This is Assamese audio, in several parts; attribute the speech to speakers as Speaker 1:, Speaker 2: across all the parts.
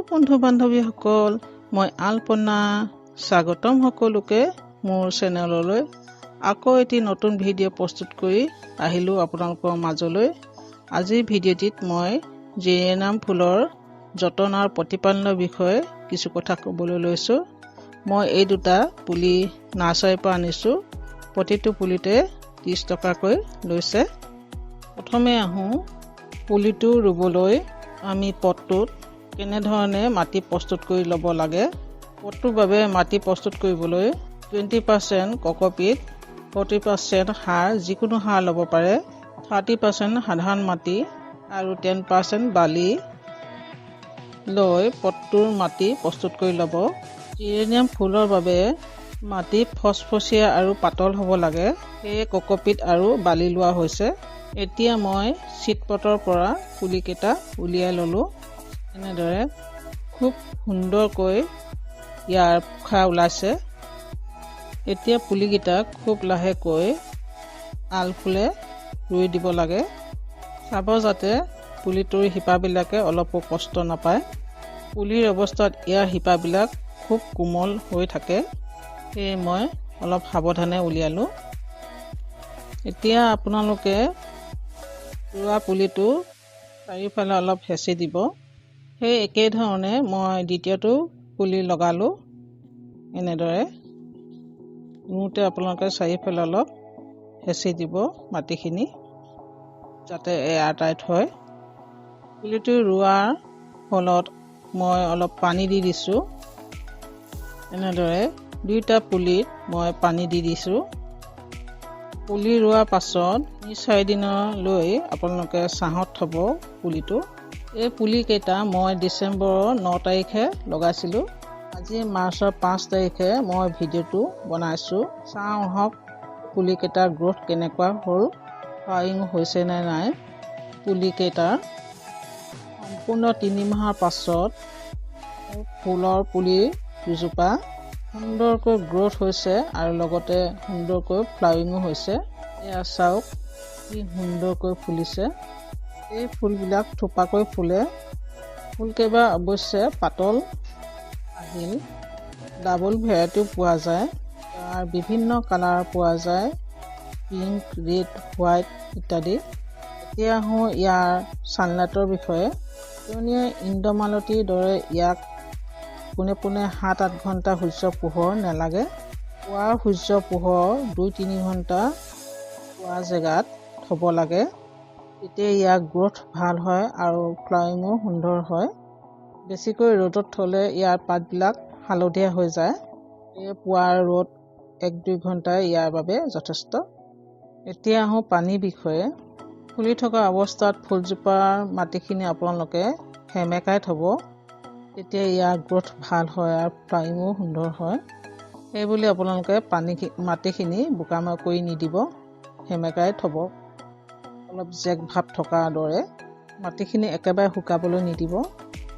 Speaker 1: বন্ধু বান্ধৱীসকল, মই আলপনা। স্বাগতম সকলোকে মোৰ চেনেললৈ। আকৌ এটি নতুন ভিডিঅ' প্ৰস্তুত কৰি আহিলোঁ আপোনালোকৰ মাজলৈ। আজিৰ ভিডিঅ'টিত মই জেৰেনিয়াম ফুলৰ যতন আৰু প্ৰতিপালনৰ বিষয়ে কিছু কথা ক'বলৈ লৈছোঁ। মই এই দুটা পুলি নাৰ্চাৰীৰ পৰা আনিছোঁ। প্ৰতিটো পুলিতে 30 টকাকৈ লৈছে। প্ৰথমে আহোঁ পুলিটো ৰুবলৈ আমি পটটোত কেনেধৰণে মাটি প্ৰস্তুত কৰি ল'ব লাগে। পটটোৰ বাবে মাটি প্ৰস্তুত কৰিবলৈ 20% কক'পিট, 40% সাৰ, যিকোনো সাৰ ল'ব পাৰে, 30% সাধাৰণ মাটি আৰু 10% বালি লৈ পটটোৰ মাটি প্ৰস্তুত কৰি ল'ব। জেৰেনিয়াম ফুলৰ বাবে মাটি ফচফচীয়া আৰু পাতল হ'ব লাগে, সেয়ে কক'পিট আৰু বালি লোৱা হৈছে। এতিয়া মই চিটপটৰ পৰা পুলিকেইটা উলিয়াই ল'লোঁ। এনেদৰে খুব সুন্দৰকৈ ইয়াৰ পোখা ওলাইছে। এতিয়া পুলিকেইটা খুব লাহেকৈ আলফুলে ৰুই দিব লাগে। চাব যাতে পুলিটোৰ শিপাবিলাকে অলপো কষ্ট নাপায়। পুলিৰ অৱস্থাত ইয়াৰ শিপাবিলাক খুব কোমল হৈ থাকে, সেয়ে মই অলপ সাৱধানে উলিয়ালোঁ। এতিয়া আপোনালোকে ৰোৱা পুলিটো চাৰিওফালে অলপ হেঁচি দিব। সেই একেধৰণে মই দ্বিতীয়টো পুলি লগালোঁ। এনেদৰে ৰুওঁতে আপোনালোকে চাৰিওফালে অলপ হেঁচি দিব মাটিখিনি, যাতে এয়াৰ টাইট হয়। পুলিটো ৰোৱাৰ ফলত মই অলপ পানী দি দিছোঁ। এনেদৰে দুয়োটা পুলিত মই পানী দি দিছোঁ। পুলি ৰোৱাৰ পাছত 3-4 দিনলৈ আপোনালোকে ছাঁহত থ'ব পুলিটো। এই পুলিকেইটা মই ডিচেম্বৰৰ 9 তাৰিখে লগাইছিলোঁ। আজি মাৰ্চৰ 5 তাৰিখে মই ভিডিঅ'টো বনাইছোঁ। চাওঁ আহক পুলিকেইটাৰ গ্ৰ'থ কেনেকুৱা হ'ল, ফ্লাৱাৰিং হৈছে নে নাই। পুলিকেইটাৰ সম্পূৰ্ণ 3 মাহৰ পাছত ফুলৰ পুলি দুজোপা সুন্দৰকৈ গ্ৰ'থ হৈছে আৰু লগতে সুন্দৰকৈ ফ্লাৱাৰিঙো হৈছে। এয়া চাওক কি সুন্দৰকৈ ফুলিছে। এই ফুলবিলাক থোপাকৈ ফুলে। ফুলকেইবা অৱশ্যে পাতল আহিল। ডাবল ভেৰাইটিও পোৱা যায়, তাৰ বিভিন্ন কালাৰ পোৱা যায়, পিংক, ৰেড, হোৱাইট ইত্যাদি। এতিয়া আহোঁ ইয়াৰ ছানলাইটৰ বিষয়ে। পিয়নিয়া ইন্দ্ৰমালতীৰ দৰে ইয়াক পোনে পোনে 7-8 ঘণ্টা সূৰ্য পোহৰ নালাগে। পুৱাৰ সূৰ্য পোহৰ 2-3 ঘণ্টা পোৱা জেগাত থ'ব লাগে, তেতিয়া ইয়াৰ গ্ৰ'থ ভাল হয় আৰু ফ্লাৱাৰিঙো সুন্দৰ হয়। বেছিকৈ ৰ'দত থ'লে ইয়াৰ পাতবিলাক হালধীয়া হৈ যায়। এই পুৱাৰ ৰ'দ 1-2 ঘণ্টাই ইয়াৰ বাবে যথেষ্ট। এতিয়া আহোঁ পানীৰ বিষয়ে। ফুলি থকা অৱস্থাত ফুলজোপাৰ মাটিখিনি আপোনালোকে সেমেকাই থ'ব, তেতিয়া ইয়াৰ গ্ৰ'থ ভাল হয় আৰু ফ্লাৱাৰিঙো সুন্দৰ হয়। সেইবুলি আপোনালোকে মাটিখিনি বোকাময় কৰি নিদিব, সেমেকাই থ'ব, অলপ জেক ভাৱ থকাৰ দৰে। মাটিখিনি একেবাৰে শুকাবলৈ নিদিব।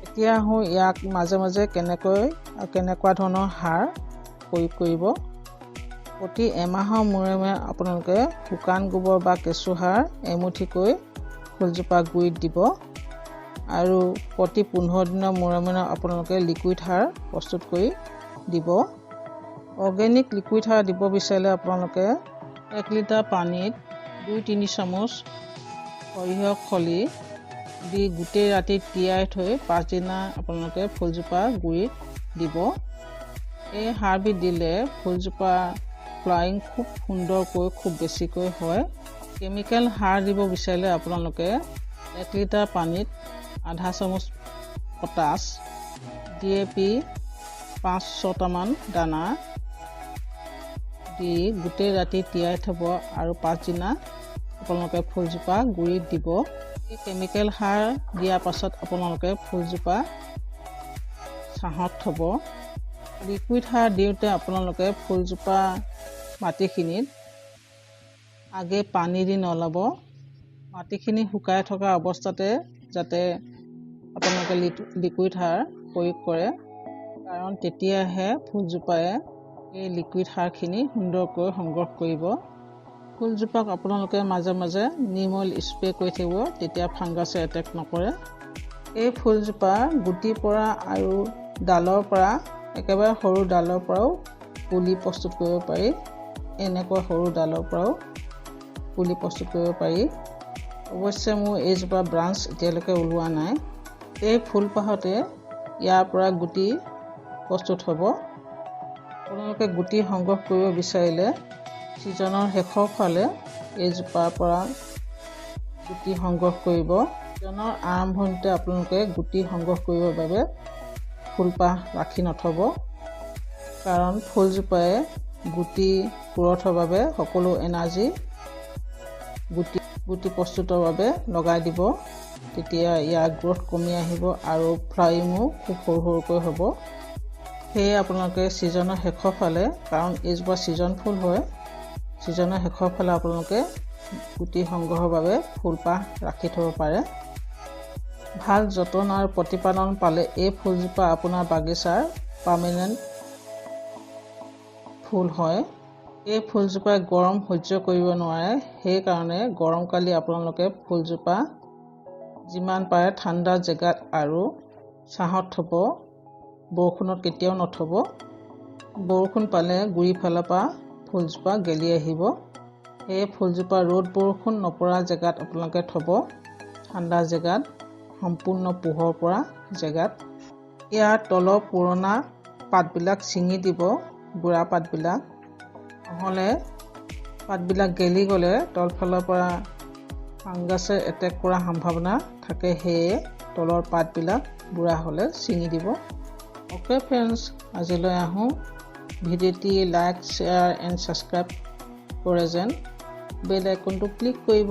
Speaker 1: এতিয়া আহোঁ ইয়াক মাজে মাজে কেনেকৈ আৰু কেনেকুৱা ধৰণৰ সাৰ প্ৰয়োগ কৰিব। প্ৰতি এমাহৰ মূৰে মূৰে আপোনালোকে শুকান গোবৰ বা কেঁচু সাৰ এমুঠিকৈ ফুলজোপা গুৰিত দিব আৰু প্ৰতি 15 দিনৰ মূৰে মূৰে আপোনালোকে লিকুইড সাৰ প্ৰস্তুত কৰি দিব। অৰ্গেনিক লিকুইড সাৰ দিব বিচাৰিলে আপোনালোকে 1 লিটাৰ পানীত 2-3 চামুচ সৰিয়হ খলি দি গোটেই ৰাতি তিয়াই থৈ পাছদিনা আপোনালোকে ফুলজোপা গুৰিত দিব। এই সাৰবিধ দিলে ফুলজোপা ফ্লাৱাৰিং খুব সুন্দৰকৈ খুব বেছিকৈ হয়। কেমিকেল সাৰ দিব বিচাৰিলে আপোনালোকে 1 লিটাৰ পানীত আধা চামুচ পটাছ, DAP 5-6টামান দানা দি গোটেই ৰাতি তিয়াই থ'ব আৰু পাছদিনা আপোনালোকে ফুলজোপা গুৰিত দিব। এই কেমিকেল সাৰ দিয়াৰ পাছত আপোনালোকে ফুলজোপা ছাঁহত থ'ব। লিকুইড সাৰ দিওঁতে আপোনালোকে ফুলজোপা মাটিখিনিত আগে পানী দি নল'ব। মাটিখিনি শুকাই থকা অৱস্থাতে যাতে আপোনালোকে লিকুইড সাৰ প্ৰয়োগ কৰে, কাৰণ তেতিয়াহে ফুলজোপাই এই লিকুইড সাৰখিনি সুন্দৰকৈ সংগ্ৰহ কৰিব। ফুলজোপাক আপোনালোকে মাজে মাজে নিম অইল স্প্ৰে কৰি থাকিব, তেতিয়া ফাংগাছে এটেক নকৰে। এই ফুলজোপা গুটিৰ পৰা আৰু ডালৰ পৰা, একেবাৰে সৰু ডালৰ পৰাও পুলি প্ৰস্তুত কৰিব পাৰি। এনেকুৱা সৰু ডালৰ পৰাও পুলি প্ৰস্তুত কৰিব পাৰি। অৱশ্যে মোৰ এইজোপা ব্ৰাঞ্চ এতিয়ালৈকে ওলোৱা নাই। এই ফুলপাহতে ইয়াৰ পৰা গুটি প্ৰস্তুত হ'ব। আপোনালোকে গুটি সংগ্ৰহ কৰিব বিচাৰিলে ছিজনৰ শেষৰ ফালে এইজোপাৰ পৰা গুটি সংগ্ৰহ কৰিব। ছিজনৰ আৰম্ভণিতে আপোনালোকে গুটি সংগ্ৰহ কৰিবৰ বাবে ফুলপাহ ৰাখি নথ'ব, কাৰণ ফুলজোপাই গুটি পুৰঠৰ বাবে সকলো এনাৰ্জি গুটি প্ৰস্তুতৰ বাবে লগাই দিব। তেতিয়া ইয়াৰ গ্ৰ'থ কমি আহিব আৰু ফ্লাৱাৰিঙো খুব সৰু সৰুকৈ হ'ব। সেয়ে আপোনালোকে ছিজনৰ শেষৰ ফালে, কাৰণ এইজোপা ছিজন ফুল হয়, ছিজনৰ শেষৰ ফালে আপোনালোকে গুটি সংগ্ৰহৰ বাবে ফুলপাহ ৰাখি থ'ব পাৰে। ভাল যতন আৰু প্ৰতিপালন পালে এই ফুলজোপা আপোনাৰ বাগিচাৰ পাৰ্মানেণ্ট ফুল হয়। এই ফুলজোপাই গৰম সহ্য কৰিব নোৱাৰে, সেইকাৰণে গৰমকালি আপোনালোকে ফুলজোপা যিমান পাৰে ঠাণ্ডা জেগাত আৰু ছাঁহত থ'ব, বৰষুণত কেতিয়াও নথ'ব। বৰষুণ পালে গুৰি ফালৰ পৰা ফুলজোপা গেলি আহিব। সেয়ে ফুলজোপা ৰ'দ বৰষুণ নপৰা জেগাত আপোনালোকে থ'ব, ঠাণ্ডা জেগাত, সম্পূৰ্ণ পোহৰ পৰা জেগাত। ইয়াৰ তলৰ পুৰণা পাতবিলাক ছিঙি দিব, বুঢ়া পাতবিলাক, নহ'লে পাতবিলাক গেলি গ'লে তলফালৰ পৰা ফাংগাছে এটেক কৰাৰ সম্ভাৱনা থাকে। সেয়ে তলৰ পাতবিলাক বুঢ়া হ'লে ছিঙি দিব। অ'কে ফ্ৰেণ্ডছ, আজিলৈ আহোঁ। ভিডিঅ'টি লাইক, শ্বেয়াৰ এণ্ড ছাবস্ক্ৰাইব কৰে যেন। বেল আইকনটো ক্লিক কৰিব,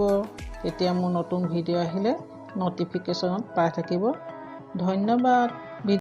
Speaker 1: তেতিয়া মোৰ নতুন ভিডিঅ' আহিলে ন'টিফিকেশ্যনত পাই থাকিব। ধন্যবাদ।